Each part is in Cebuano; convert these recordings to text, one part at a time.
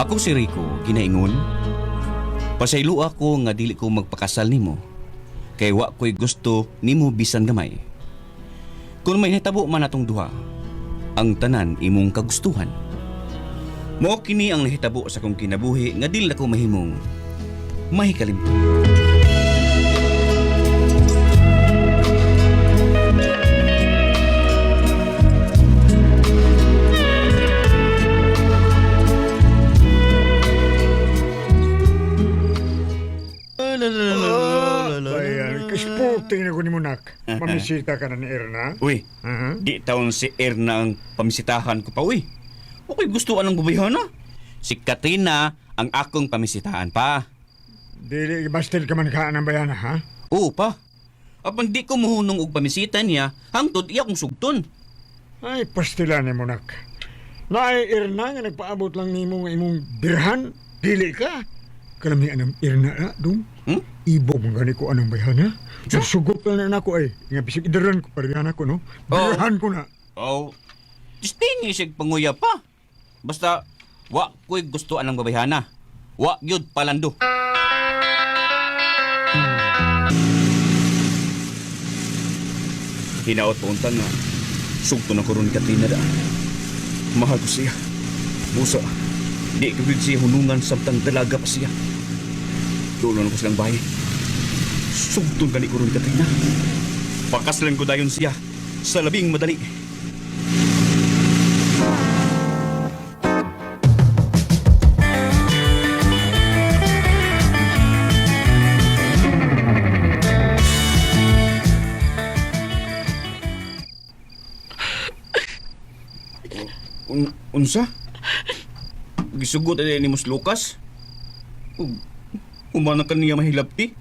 Ako si Rico, ginaingon. Pasaylo ako nga dili ko magpakasal nimo. Kay wa ko'y gusto nimo bisan gamay. Kung may nahitabo man atong duha, ang tanan imong kagustuhan. Mao kini ang nahitabo sa akong kinabuhi nga dili nako mahimong mahikalimtan. Bayan, kasporting na ko ni Munak. Pamisita ka na ni Erna. Uy, di taon si Erna ang pamisitahan ko pa, uy. Okay, gusto anong babayhana. Si Katrina ang akong pamisitahan pa. Dili, bastil ka man ka ng bayana, ha? Oo pa. Apan di ko muhunong og pamisita niya, hangtod iya kong sugton. Ay, pastila ni Munak. Naay Erna nga nagpaabot lang nimo nga imong birhan. Dili ka. Kalamian ang Erna na, dong. Hmm? Ibo mong gani ko anong bayana. Nagsugot lang na nako ay. Nga bisig idaran ko parehana ko, no? Birhan ko na. Oh, distingi siya panguya pa. Basta, wa ko'y gusto anang babayhana. Wa gyud palando. Hinaot pa unta nga. Sugto na ko ron ni Katrina daan. Mahal ko siya. Busa, di ko gyud siya hunungan samtang dalaga pa siya. Doon ko silang bahay. Sugton gani ko ron ni Katrina. Pakaslan ko dayon siya sa labing madali. Unsa? Gisugot ay ni Mus Lucas? Ug humana ka niya mahilabti?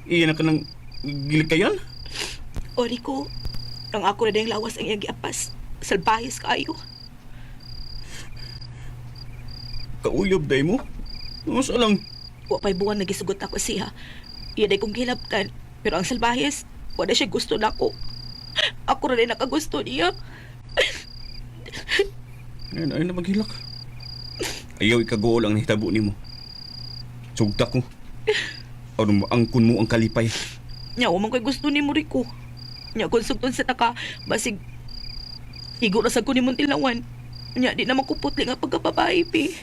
Iya na ka ng gilikayan? O Rico, ang ako na dayang lawas ang iyang giapas. Salbahis kaayo. Kauyob day mo? Unsa lang? Wa pa'y buwan nagisugot ako siya. Iya day kong gilabtan. Pero ang salbahis, wala siya gusto nako. Ako na rin nakagusto niya. Ayun, ayun na maghilak. Ayaw ikagool ang nahitabo nimo. Sugta ko. Aron maangkon mo ang kalipay. Nya, wa man ko'y gusto ni mo, Rico. Nya, kung sugton sa taka, basig, igo na sa ko ni mong tilawan. Nya, di na makuputli nga pagkababae, pi.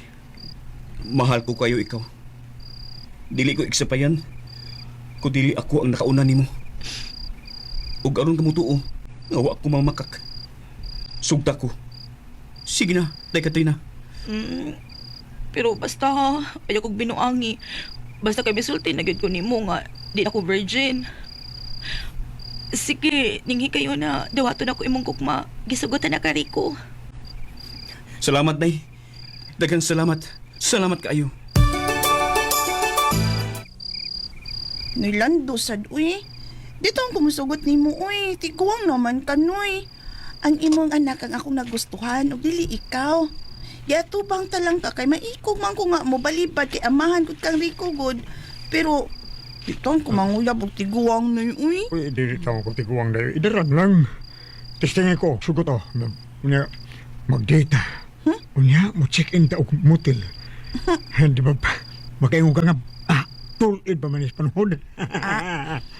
Mahal ko kayo ikaw. Dili ko iksapayan. Kung dili ako ang nakauna nimo. Ug aron kamutuo, nga wa ko mamakak. Sugta ko. Sige na, Day Katrina. Pero basta ha, ayaw kong binuangi. Basta kay misulti na gyud ko nimo nga di na ko virgin. Sige, ninghi kayo na dawaton ako imong gugma. Gisugotan na ka Rico. Salamat, Day. Daghang salamat. Salamat kaayo. Nilando sad uy. Dito ang kumusugot nimo uy. Tiguang naman ka noy. Ang imong anak ang akong nagustuhan ug dili ikaw. Yatubang talang ka kay maikog man ko nga mo balibad kay amahan gud kang Rico gud. Pero dito ang kumanguyab og tiguang noy uy. Uy, dili tao ko tiguang dayo. Idaran lang. Testingin ko, sugot oh. Unya, mag-date ta. Unya, mo check-in ta og motel. Di ba, makaingon ka nga, tulid pa man is panahon.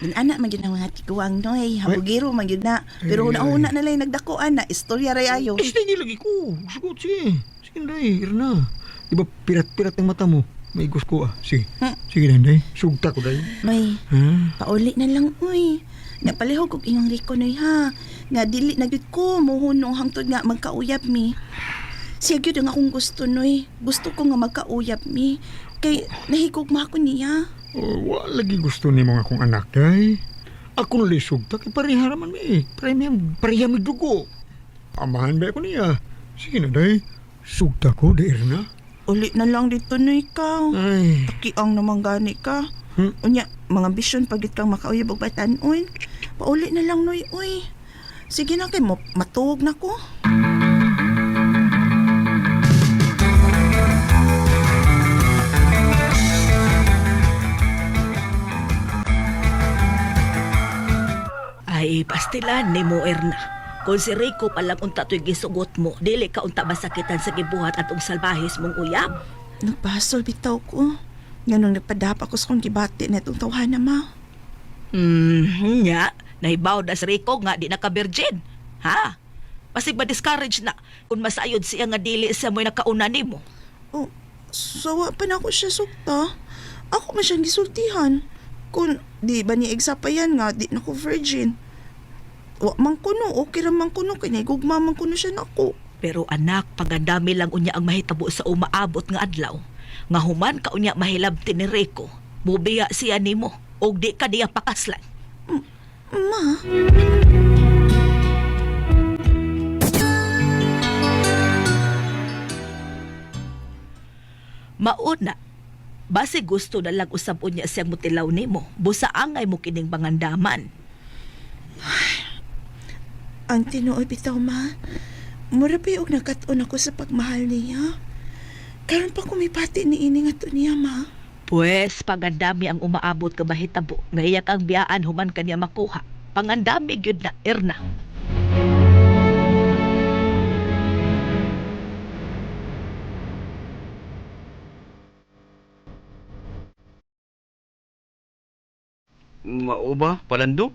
Din ana man gyud ang mga tiguang noy. Habugiro man gyud na. Pero una-una na lang nagdako ana istorya ray ayo. Testingin lagi ko. Sugot, sige. Sige, day, irna. Di ba, pirat-pirat ang mata mo. May gusto ko ah. Sige. Sige, day. Sugta ko, day. Noy, Ha? pauli na lang uy. Napalihog og imong Rico noy ha. Nga dili na gyud ko muhunong hangtod nga magkauyab mi. Siya gyud ang akong gusto noy. Gusto ko nga magkauyab mi. Kay nahigugma ko niya. Oh, wa lagi gusto ni mga akong anak, day. Ako na sugta, kay pareha raman mi. Pareha, pareha mi dugo. Amahan ba ako niya? Sige na, day. Sugta ko, day, irna. Uli na lang dito noy ka. Ay. Kiang naman gani ka. Hmm? Unya, mga bisyon pagit kang makauyab og batan-on. Pauli na lang noy uy. Sige na kay mo matuog na ko. Ay, pastilan ni mo, Erna. Kung si Rico palang unta to'y gisugot mo, dili ka unta masakitan sa gibuhat atong salbahis mong uyab. Nagbasol bitaw ko. Nganong nagpadap ako sa kong gibati na itong tawhana, ma. Nya, nahibaw na si Rico nga di na ka virgin. Ha? Basig ma-discourage na kung masayod siya nga dili siya mo'y nakauna nimo. Oh, sawa pa na ako siya sukta. Ako man siyang gisultihan. Kung di ba ni pa yan nga, di na ko virgin. Wa man kuno, okay ra man kuno, kay naigugma man kuno siya nako. Pero anak, pagandami lang unya ang mahitabo sa umaabot nga adlaw. Nga human ka unya mahilabti ni Rico. Mubiya siya nimo og di ka niya pakaslan. Ma, Mauna, base gusto na lang usab unya siyang mutilaw nimo. Busa angay mo kining pangandaman. ang tinuod bitaw ma. Mura pa og nakat-on ako sa pagmahal niya. Karon pa kumipati ni ini nga to niya, ma. Pwes, pangandami ang umaabot ka mahitabo. Nga iya kang biyaan human kanya makuha. Pangandami gyud na, Erna. Mao ba, Palando?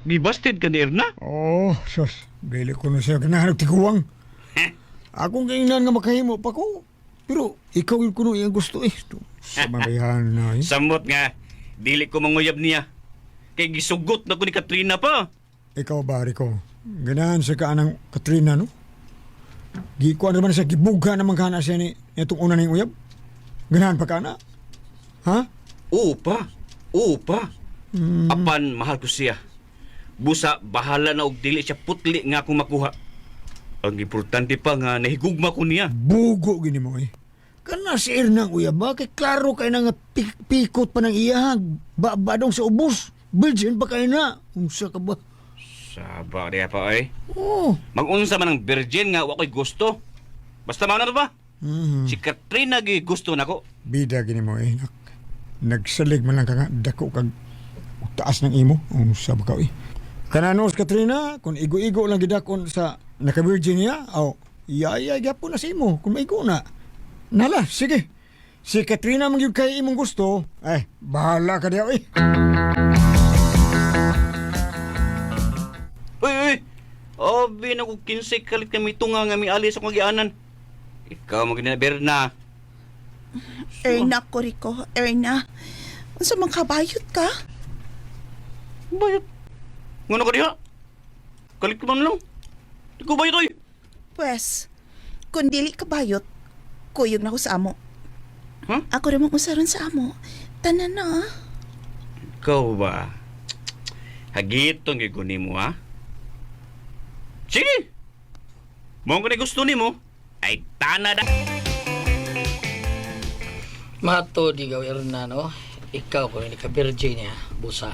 Gibasted ka ni Erna? Oh, sus. Dili ko na siya ganahan og tiguang. Akong kaingnan nga makahimo pa ko. Pero ikaw yung kuno iyang gusto eh. Sa mabayan na eh. Samot nga, dili ko manguyab niya. Kay gisugot na ko ni Katrina pa. Ikaw ba, Rico? Ganahan sa kaanang Katrina, no? Gikuan naman siya, gibugha naman kana siya ni itong una ning uyab. Ganahan pa kana? Ha? Oo pa. Oo pa. Apan mahal ko siya. Busa bahala na og dili siya putli nga akong makuha. Ang importante pa nga nahigugma ko niya. Bugo gini mo eh. Kana si Ernang uyab ba? Kay klaro kay na nga pikot pa ng iya. Ba badong sa ubos. Virgin pa kayo na. Unsa ka ba? Saba diya pa ay. Oh. Magunsa man ang virgin nga wa ko'y gusto. Basta mao na to ba? Si Katrina gi gusto nako. Bida gini mo eh. Nagsalig man lang ka nga dako kag taas ng imo. Unsa ba ka eh. Kananos Katrina, kung igo-igo lang gidakon sa naka-virgin niya, aw, iya-iya gyapon na sa imo kung maigo na. Nala, sige. Si Katrina man gyud kay imong gusto, ay bahala ka diha eh. Uy, uy. Obi na ko 15 kalit kami tunga nga miali sa akong agianan. Ikaw mo gina Berna. Erna ko, Rico. Erna. Unsa man kabayot ka? Bayot. Ngono ka diha? Kalit ko man lang. Di ko bayot oy. Pwes, kung dili ka bayot, kuyog na ko sa amo. Huh? Ako rin mong usaron sa amo. Tanan na. ah. Ikaw ba? Hagiton gyud ko nimo ha. Sige. Mao ko gusto nimo. Ay tana da. Mato di gaw Erna no. Ikaw ko ni ka Virginia busa.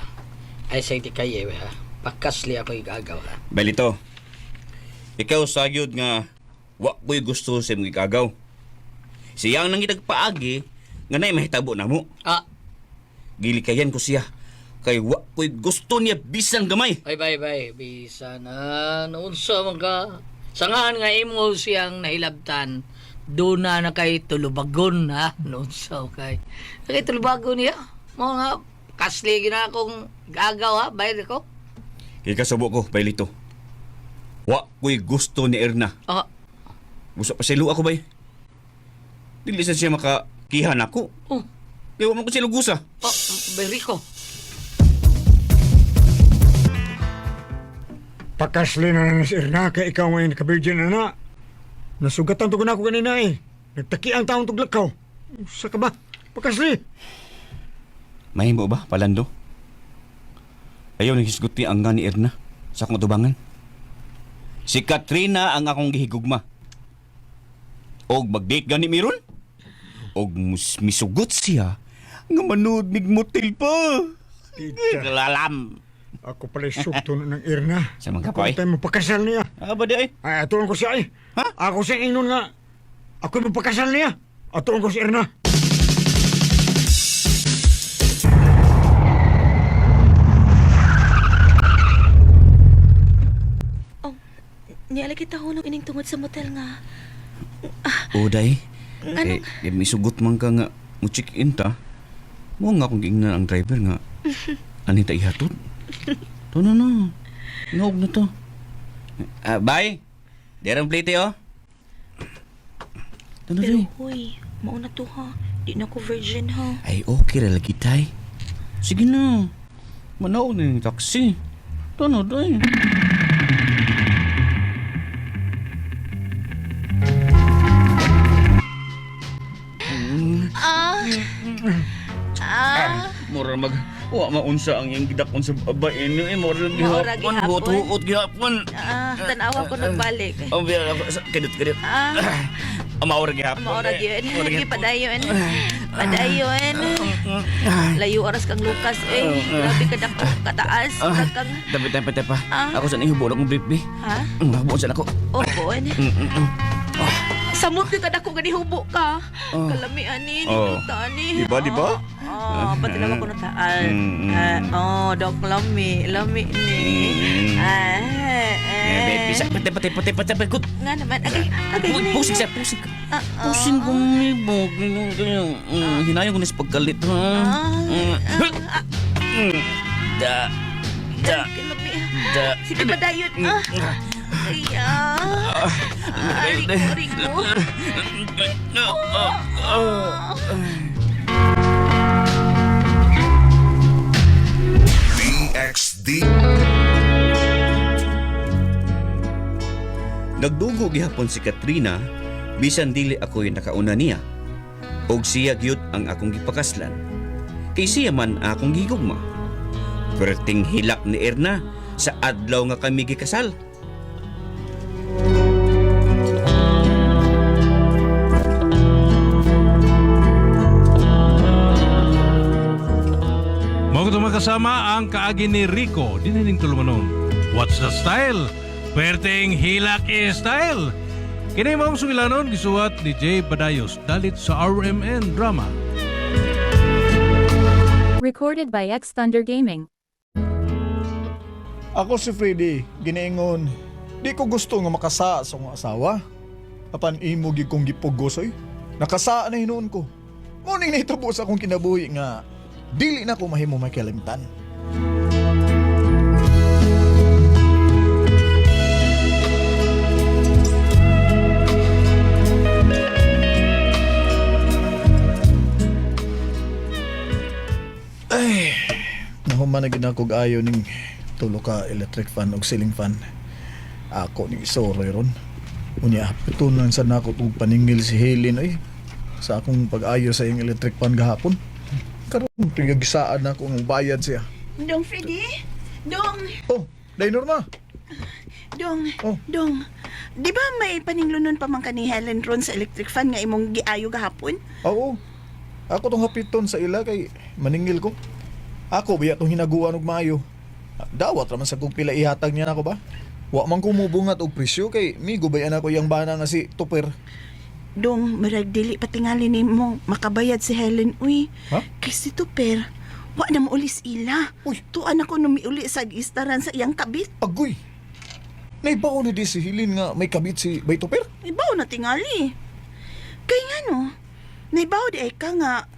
Ay sa di kay ha. Pakasli ako igagaw ha. Balito. Ikaw sagyod nga wa ko'y gusto sa imong igagaw. Siya ang nangitagpaagi nga nay mahitabo namo. Ah, Gilikayan ko siya kay wa ko'y gusto niya bisan gamay. ay bay bay bisa na naunsa man ka. Sangahan nga imo siyang nahilabtan. Doon na kay tulubagon ha. Naunsa kay. Kay tulubagon niya. Mo nga kasli gina akong gagaw ha. Bayad ko. Ikasubo ko, Bailito. Wa ko'y gusto ni Erna. Ah, Gusto pa silo ako bay. Dili sa siya makakihan ako. oh, Kaya wa man ko siya lugusa. oh, bay Rico. Pakasli na na si Erna kay ikaw ngayon naka-virgin na na. Nasugatan to ko na ako kanina eh. Nagtaki ang taong tuglakaw. Unsa ka ba? Pakasli! Mahimo ba, Palando? Ayaw naghisguti ang nga ni Erna sa akong atubangan. Si Katrina ang akong gihigugma. Og mag-date gani miron? Og misugot siya nga manood mig motel pa. Tita. Lalam. Ako pala sugto na ng Erna. Sa mga Ako kapoy? tayo mapakasal niya. Ah, ba di ay? Ay, atuon ko siya eh. Ha? Ako siya ingnon nga. Ako mapakasal niya. Atuon ko si Erna. Oh, kita hunong ining tungod sa motel nga. O, day. Anong- Eh, eh, misugot man ka nga mo check-in ta. Mo nga akong giingnan ang driver nga. Ani ta ihatod? To na na. Ngog na to. Ah, bye. Derang plate oh. To na Pero day. hoy, mauna to ha. Di na ko virgin ha. Ay, okay ra lagi tay. Sige na. Manaog na yung taxi. To na day. Ah, Mura mag wa maunsa ang iyang gidakon sa babae ni eh, mura Maura gihapon gihapon. buot-huot gihapon. ah, tanawa ko nagbalik. Oh, biya ako sa kadot kadot. Ah, Maura gihapon. maura eh. gyud. Maura Sige, gihapon. padayon. Padayon. Layo oras kang Lucas eh. Grabe ka dako, kataas. Ah. Kang Tabi tabi tabi pa. Ah. Ako sa hibuon akong brief bi. Ha? Hibuon sa ako. Oh, buon. Samot ka kadako gani hubo ka. Oh. Kalami ani, Oh. nindot ani. Diba, diba? Oh, pati naman ko na taal. Mm, mm. Ah, oh, dok lami, lami ni. Ah, Eh, eh. baby, sa pati pati pati pati pati good. Nga naman, agay, agay ni. Pusik sa pusik. Ah, ah. Pusin ko may bog. Hinayon ko na sa pagkalit ha. Ah, Mm. Da da Kalami. da. Sige padayon. Ah. Ay, ah. Ah, Rico, Rico. DXD. Nagdugo gihapon si Katrina bisan dili ako'y nakauna niya. Og siya gyud ang akong gipakaslan. Kay siya man akong gigugma. Perting hilak ni Erna sa adlaw nga kami gikasal. Mao kuto makasama ang kaagi ni Rico dinining tulumanon. What's the style? Perting hilak style. Kini maong sugilanon gisuwat ni Jay Badayos dalit sa RMN Drama. Recorded by X Thunder Gaming. Ako si Freddy, giniingon. Di ko gusto nga makasaa sa akong asawa. Apan imo gid kong gipugos oy. Nakasaa na hinuon ko. Muning nahitabo sa akong kinabuhi nga dili na ko mahimo makilimtan. Ay, nahuman na gid ako og ayo ning tulo ka electric fan og ceiling fan. Ako ning isoroy ron. Unya, pitunan sa nako og paningil si Helen oy sa akong pag-ayo sa iyang electric fan gahapon. Karon tiyagsaan na ako ng bayad siya. Dong Freddy? Dong, Oh, Day Norma. dong, Oh. dong. Di ba may paninglunon pa man ka ni Helen ron sa electric fan nga imong giayo gahapon? Oo. Ako tong hapiton sa ila kay maningil ko. Ako biya tong hinaguan og maayo. Dawat raman sa kong pila ihatag niya nako ba? Wa man ko mubungat og presyo kay migo bayan ako yang bana nga si Tupper. Dong, marag dili patingali nimo makabayad si Helen uy. Ha? Kay si Tupper, wa na maulis ila. Uy. Tuan ako numiuli sa gistaran sa iyang kabit. Agoy. Naibaon ni di si Helen nga may kabit si Bay Tupper. Ibaw na tingali. Kay nga no, naibaw di ay ka nga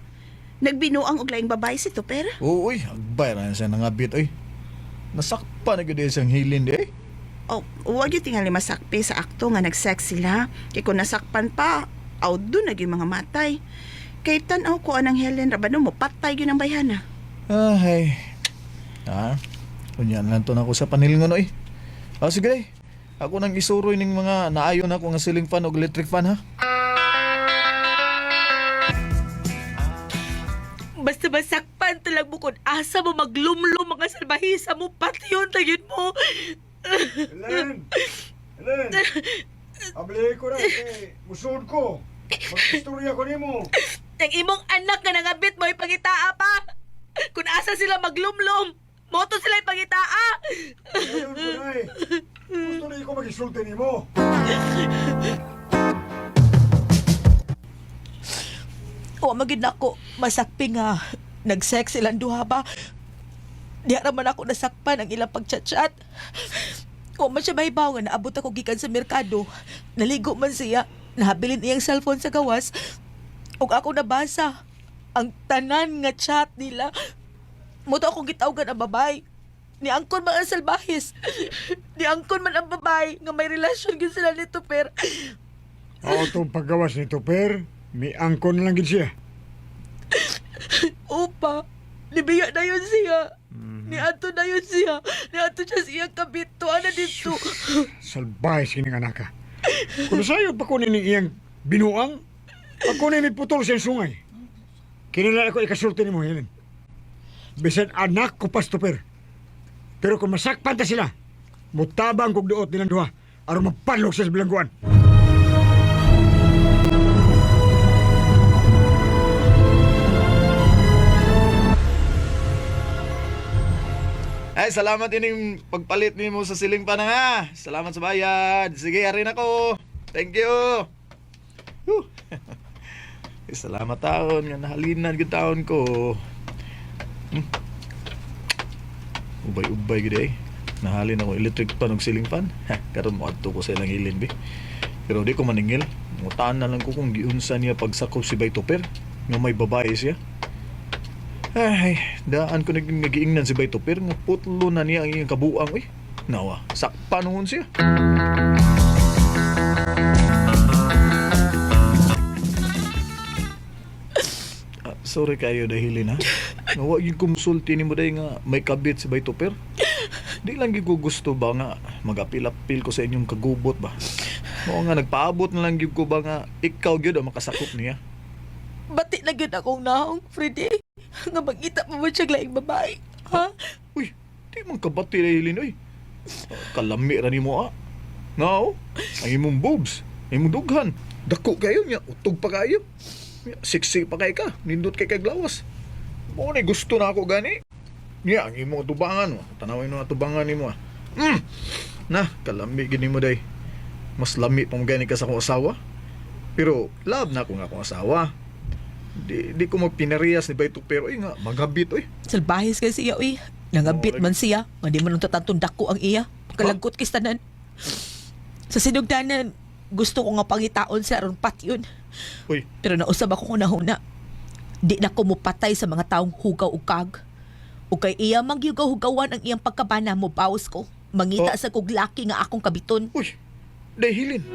nagbinuang og laing babae si Tupper. Oo, uy, agbay ra siya nangabit oy. Nasakpa na gyud siyang Helen di eh. Oh, wag yung tingali masakpi sa akto nga nag-sex sila. Kay kung nasakpan pa, aw doon na gyud mga matay. Kay tan-aw ko anang Helen Rabano mo, patay gyud ang bayhana. Ay. Ah, unya lang to na ako sa panilngon oy. Ah, sige. Day. Ako nang isuroy ning mga naayon ako nga ceiling fan og electric fan ha. Basta masakpan talag mo kung asa mo maglumlum mga salbahisa mo, patyon tagin mo. Helen! Helen! Abli ko na kay musod ko. Mag-istorya ko nimo. Ang imong anak nga nangabit mo ipangitaa pa. Kung asa sila maglumlum, moto sila ipangitaa. Ayun ko na eh. Gusto na ko mag-isulti nimo. Wa magid nako masakpi nga nag-sex silang duha ba. Diha raman ako nasakpan ang ilang pagchat-chat. Wa man siya mahibaw nga naabot ako gikan sa merkado. Naligo man siya. Nahabilin iyang cellphone sa gawas. Ug ako nabasa ang tanan nga chat nila. Muto akong gitawgan ang babay. Niangkon man ang salbahis. Niangkon man ang babay nga may relasyon gyud sila ni Tuper. Ako itong paggawas ni Tupper, may angkon lang gid siya. Opa, nibiya na yun siya. Niadto na yun siya. Niadto siya sa iyang kabit. Tuwa na dito. Salbahe sining anaka. Kung sayo pa kunin ni iyang binuang, ako ni putol sa sungay. Kinila ako ikasulti ni mo, Helen. Bisan anak ko pas Tupper. Pero kung masakpan ta sila, mutabang kog duot nilang duha aron mapanlog sa bilangguan. Ay, salamat ining pagpalit nimo sa siling pa na nga. Salamat sa bayad. Sige, arin ako. Thank you. Whew. Ay, salamat taon nga nahalinan gud taon ko. Ubay-ubay gid eh. Nahalin ako electric pan ug siling pan. Ha, karon mo adto ko sa ilang ilin bi. Pero di ko maningil. Mutaan na lang ko kung giunsa niya pagsakop si Bay Tupper nga may babae siya. Ay, daan ko naging nagiingnan si Bay Tupper nga putlo na niya ang iyang kabuang uy. Nawa, sakpa noon siya. Ah, sorry kayo dahil ha. Nawa yung kumsulti ni mo dahil nga may kabit si Bay Tupper. Di lang gyud ko gusto ba nga magapil-apil ko sa inyong kagubot ba. Mao nga nagpaabot na lang gyud ko ba nga ikaw gyud ang makasakop niya. Bati na gyud akong naong, Freddy. Nga magita pa mo siya laing babae. Ha? Uy, di man kabati na hilin, uy. Kalami ra nimo ah. Nga oh, ang imong boobs, ang imong dughan. Dako kayo niya, utog pa kayo. Nya, Sexy pa kay ka, nindot kay kaglawas. Mao ni gusto na ako gani. Niya, ang imong tubangan, oh. Tanawin mo ang tubangan nimo ah. Na, kalami gini mo day. Mas lami pa mo gani ka sa akong asawa. Pero love na ako nga akong asawa. Di ko magpinariyas ni Bayto pero ay nga maghabit oy. Salbahis kay siya, uy. Nangabit Oo, man siya. Nga di man nung tatantong dako ang iya. Kalagkot kay tanan. Sa sinugdanan, gusto ko nga pangitaon siya aron pat yun. Uy, Pero nausab ako kung nahuna. Di na ko mupatay sa mga taong hugaw ug kag. O kay iya magyugaw-hugawan ang iyang pagkabana mo bawas ko. Mangita Oh. sa kog laki nga akong kabiton. Uy, dahilin.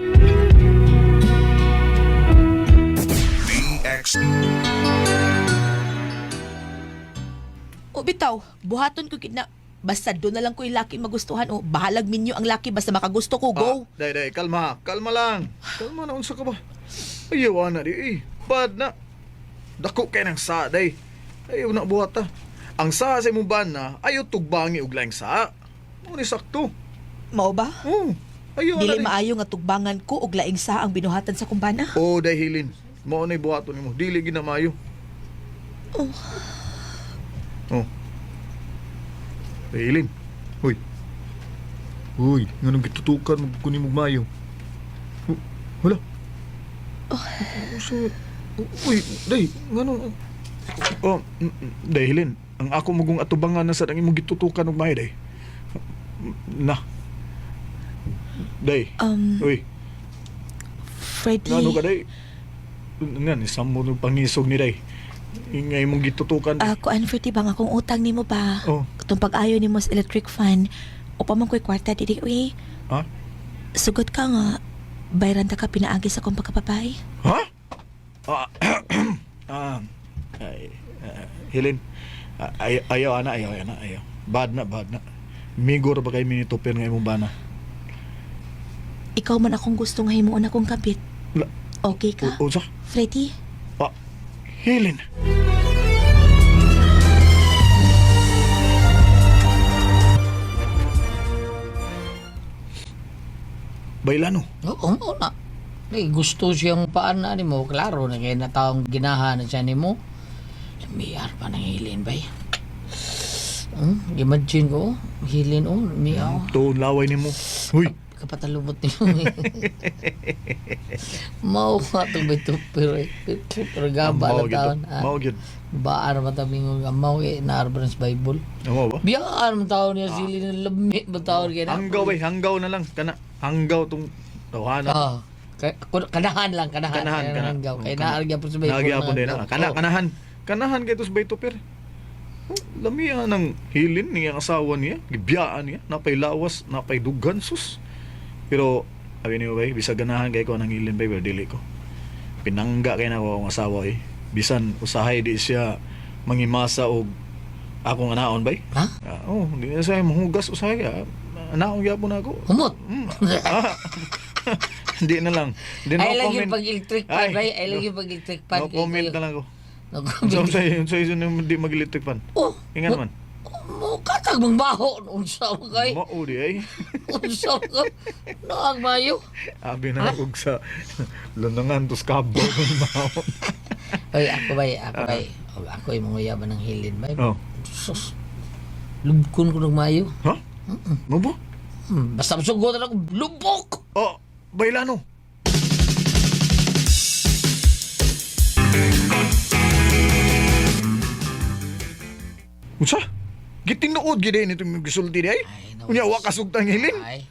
O bitaw, buhaton ko gid na. Basta doon na lang ko yung laki magustuhan. O bahalag minyo ang laki basta makagusto ko. Go! Ah, day, day, kalma. Kalma lang. Kalma na, unsa ka ba? Ayaw na di, eh. Bad na. Dako kay ng sa, day. Ayaw na buhat ah. Ang sa sa imong bana, ayaw tugbangi og laing sa. Mo ni sakto. Mao ba? Oh, ayaw Dili na di. maayo nga tugbangan ko og laing sa ang binuhatan sa kumbana. Oh, dahilin. Mao ni buhaton nimo. Dili gid na maayo. Oh. Oh. Dahilin. Uy. Uy, nganong gitutukan mo kunin mo maayo? Wala. Oh. So, uy, day, nganong Oh, dahilin. Ang ako mugong atubangan na sa ang imong gitutukan og maayo day. Na. Day. Uy, Freddy. ngano ka day? Nga ni samo ng pangisog ni day. Ingay mong gitutukan. Ah, kuan Freddy bang akong utang nimo ba? Oh. Katong pag-ayo nimo sa electric fan, upa man ko'y kwarta dili uy. Ha? Sugot ka nga bayran ta ka pinaagi sa akong pagkapapay. Ha? Ah, ah, ay, ah, Helen, ah, ay, ayaw ana, ayaw ana, ayaw. Bad na, bad na. Migor ba kay minitupir nga imong bana? Ikaw man akong gusto nga himuon akong kabit. La, Okay ka? unsa? Freddy? Ah, Helen. Bailano. Oo, oo na. Di, gusto siyang paan na nimo. Klaro na kay na taong ginahan na siya nimo. Miyar pa ng hilin bay. Imagine ko, oh, hilin oh, miyaw. Tuon laway nimo. Huy, Kapatalubot nimo. Mao ka itong may tupir eh. Pero gaba Mao na gyud taon. to. Mao gyud. Baan naman tabi ng amaw eh. Naarban sa Bible. Amo ba? Biyaan man taon niya sili ng lami man taon kaya na. Hanggaw bay, hanggaw na lang kana. Hanggaw tong tawhana. Ah, kanahan lang, kanahan. Kanahan, Kanahan, kana. hanggaw. Kaya Oh, naargyapon sa Bible. Nagyapon din na na. Kana Oh. kanahan. Kanahan kay tos bay tupir. Oh, lamiya ng hilin niya ang asawa niya, gibiyaan niya, napay lawas, napay dughan sus. Pero abi niyo bay, bisag ganahan kay ko nang hilin bay, pero dili ko. Pinangga kay nako akong asawa eh. Bisan usahay di siya mangimasa og akong anaon bay. Ha? Ah, oh, di na siya manghugas usahay. Ah, anaon gyapon ako. Humot. Ah. Hindi na lang. Hindi Ay no lang comment. yung pag-electric fan, Ay, bay. Ay lang no- yung pag-electric fan. No comment na lang ko. No comment. So, sa yung di mag-electric fan. Oh, Ingat naman. Mo katag mong baho. Unsa mo kay? Mao di ay. Unsa mo kay? Naag mayo. Abi na ako sa lanangan tos kabo ng mao. Oy, ako bay, ako bay. Oh, ako ay manguyaban ng hilin bay. Oh. Sus. Lubkon ko ng mayo. Ha? Mo ba? Basta sugot na ako, lubok! Oh, bailano. Unsa? Gitinuod gid eh nito yung gisulti di ay. Ay, no. Unya wa kasugtang hilin. Ay.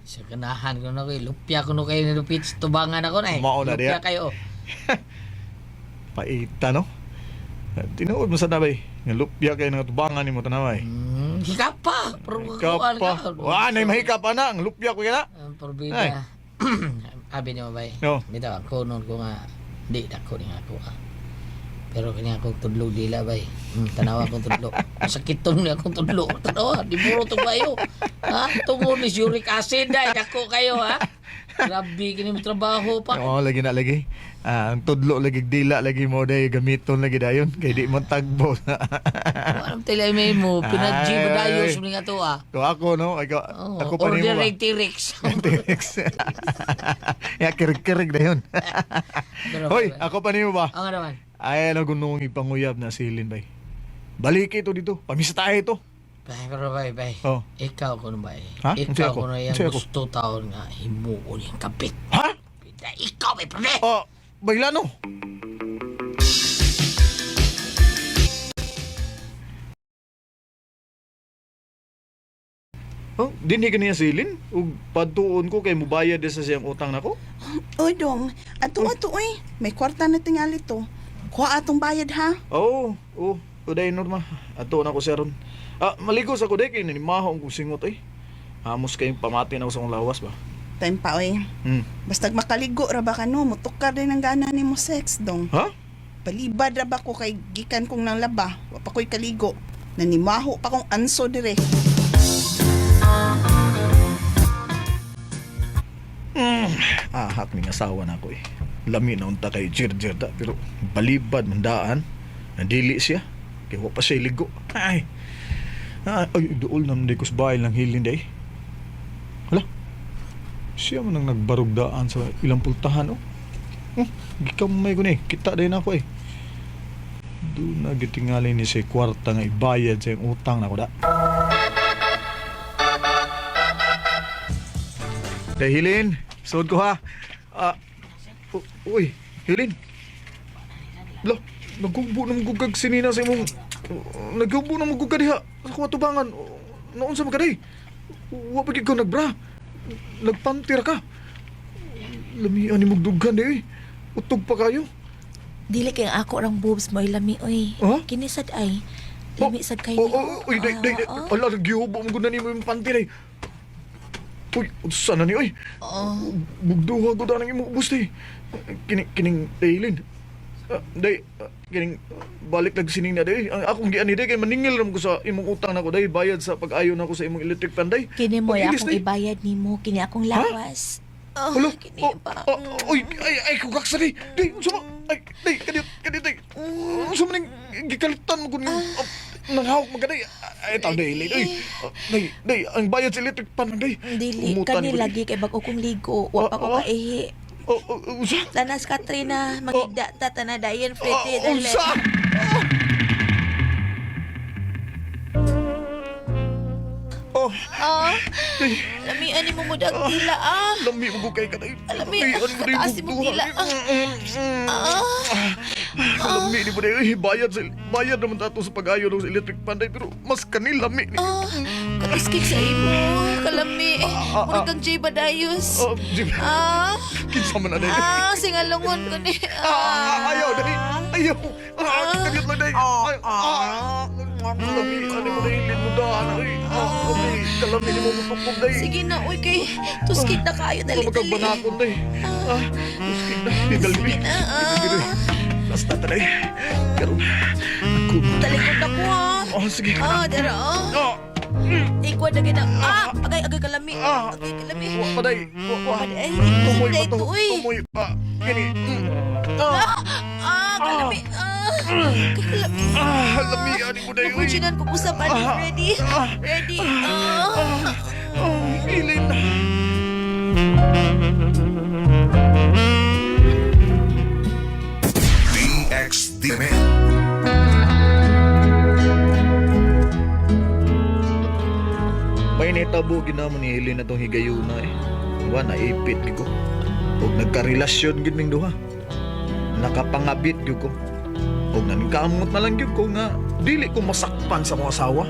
Sa ganahan ko na kay lupya ko no kayo nilupit sa tubangan ako na eh. Mao na Lupya diya. kayo. Paita no. Tinuod mo sa nabay. Nga lupya kay nga tubangan nimo tanaway. Hikap pa. Pero kuan Hikap pa. ka. Wa nay mahikap ana, ang lupya ko yana. Ang Ay. problema. Abi niyo bay. No. Bitaw ako noon ko nga di dako ni ako ah. Pero kini akong tudlo dila bay. Tanawa akong tudlo. Masakit tong ni akong tudlo. Tanawa, di puro to kayo. Ha? Tungod ni uric acid ay dako kayo ha. Grabe kini mo trabaho pa. Oo, lagi na lagi. Ah, ang tudlo lagi dila lagi mo day gamiton lagi dayon kay di mo tagbo. Anong tilay may mo? Pinag-G Ay. ba dayos mo nga to ah. Ko ako no, ikaw, Oh, ako pa nimo order ba? rin T-Rex. T-Rex. Ya kirig-kirig dayon. Pero, Hoy, ako pa nimo ba? Ang ano man. Ay, ano gunong ipanguyab na silin bay. Balik ito dito. Pamista ito. Bay, pero bay, bay. Oh. Ikaw ko na bay. Ha? Unsay Ikaw ako? ko na yung Unsay ako? gusto taon nga himuon yung kapit. Ha? Ikaw bay, pre! Oh, bailano. Oh, dinhi kaniya silin ug padtuon ko kay mubayad sa siyang utang nako. Oy, dong. Ato, ato, oy. May kwarta na tingali to. Kuha atong bayad, ha? Oo, oh, oh, uday Norma. Ato na ko siya ron. Ah, maligo sa ko day kay nanimaho ang kong singot eh. Hamos kayong pamati na ko sa akong lawas ba. Time pa, oy. Bastag makaligo ra ba ka no, mutukar din ang gana nimo sex, dong. Ha? Palibad ra ba ko kay gikan kong nang laba, wa pa ko'y kaligo. Nanimaho pa kong anso dire. Ahak ning asawa na ako eh. Lami na unta kay Jirjir da pero balibad mandaan. Nandili siya. Kay wa pa siya ligo. Ay. Ah, ay, duol naman di ko sa bahay lang hilin day. Hala. Siya man ang nagbarugdaan sa ilang pultahan oh. Gikamay ko ni. Kita din ako eh. Doon na gitingali ni si kwarta nga ibayad sa iyang utang na ko da. Dahilin, suod ko ha. Ah, uy, Hilin. Lo, nagugbo ng gugag sinina sa imong nagugbo ng gugag diha sa kuwa tubangan. Noon sa magaday. Wa pa gid ka nagbra. Nagpantir ka. Lamian ni mugdugan di. Utog pa kayo. Dili kay ang ako rang boobs mo lami oy. Ha? Kini sad ay. Lami sad kay Oh, ni. oh, uy, day, day, day. Ah, Ala, nagyubo mo gud na nimo yung panty day. Uy, unsa na ni oy? Bugduha ko ang imong ubos day. Kining kining daylin. Ah, day, kining balik lag sining na day. Ang akong giani day kay maningil ram ko sa imong utang nako day bayad sa pag-ayo nako sa imong electric fan day. Kini mo ay Pag-ilis, akong day. ibayad nimo kini akong lawas. Oh, Hala, kini oh, pa. oh, oy, ay, ay, kugak sa day. Day, unsa ba? Ay, day, kadiyot, kadiyot, day. Unsa man ning gikalitan mo kun oh, nanghawak man ka day. Ay, taw day, day. Oy, oh, day, day, ang bayad sa electric fan day. Dili Umutan kani ko, day. lagi kay bag-o kong ligo, wa pa ko Ah, ah. kaihi. Oh, oh, unsa? Tanas Katrina, mangigda ta tanadayon Freddy Oh, dali. unsa? Oh, Ah. Lamian ni mo mo ang dila ah. Lami mo kay ka day. Lami, kataas mo dila. Ah. Lami ni mo day. Ay, bayad sa bayad naman tato sa pag-ayo ng electric fan day pero mas kanil lami ni. Ah, katuskik sa imo. Kalami. Murag kang Jay Badayos. Oh, di ba? Ah. Kinsa man na day. Ah, singalungon ko ni. Ah, ayaw day. Ayaw. Ah, kagyot lang day. Ay, ah. Lami ani mo day linudahan ay. Ah, lami kalami ni mo mutupog day. Sige na, uy, kay tuskik na kayo. Dali, dali. Magkabanakon day. Ah, tuskik na. Galbi. Sige na, ah. Basta ta day. Karon. Ako. Talikod ako, ah. Oh, sige. Ah, dara, ah. Ah. Ikwa na gina. Ah, agay, agay kalami. Ah. Agay kalami. Wa pa day. Wa wa. Ay, Tumoy hindi pa to. ito, uy. Tumoy pa. Kini. Ah. Ah, kalami. Ah, kalami. Ah, lami ani mo day. Uy. Napuchinan ko usap. Ano, ready? Ready? Ah. Oh, ilin. DXDM. May nitabo ginamo ni Helen na tong higayuna eh. Wa naipit gid ko. Og nagkarelasyon gid ming duha. Nakapangabit gyud ko. Og naningkamot na lang gyud ko nga dili ko masakpan sa mga asawa.